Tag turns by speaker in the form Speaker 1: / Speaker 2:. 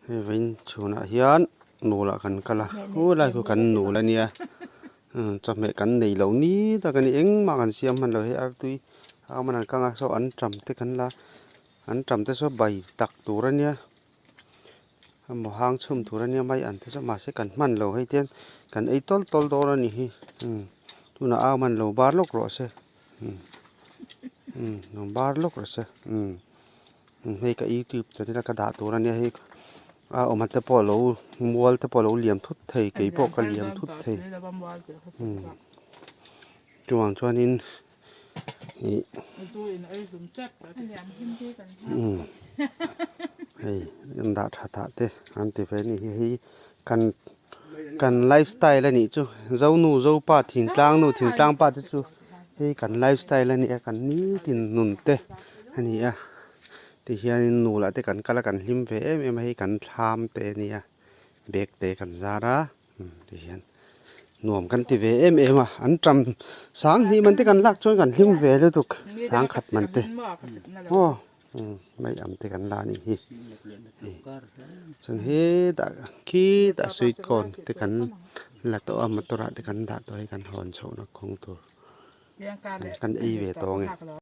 Speaker 1: Hei vawiin chhunah hian nulah kan kal a khulai khu kan nul a nia chawhmeh kan nei loh ni tak a ni engmah kan siam hman lo hei artui a awm a an kang a saw anṭam te kan la anṭam te saw bai tak tur a nia emaw hang chhum tur a nia mai an te chu mahse kan hman lo hei tian kan ei tawl tawl dawn a ni hi tunah au hman lo bar lawk rawh se lo bar lawk rawh se. Hei ka youtube channel a ka dah tur ania hei a awm te pawh alo mual te pawh alo liam thut thei kei pawh ka liam thut thei chuvang chuanin ih hei an dah that ah te an ti ve anih hi hei kan kan life style anih chu zonu zopa thingtlang nu thingtlang pa te chu hei kan life style a ni a kan nitin nun te a ni a tihianin nu lah te kan kal a kan hlim ve em em a hei kan thlam te a nia bag te kan zar a tihian nuam kan ti ve em em a an tam sang hnih man te kan lak chuan kan hlim ve lutuk sang khat man te aw mai ang te kan la a nih hi chuan hetah khitah sweet corn te kan la tawh a motor ah te kan dah tawh a hei kan hawn chhoh na kawng tur kan ei ve tawh ang e.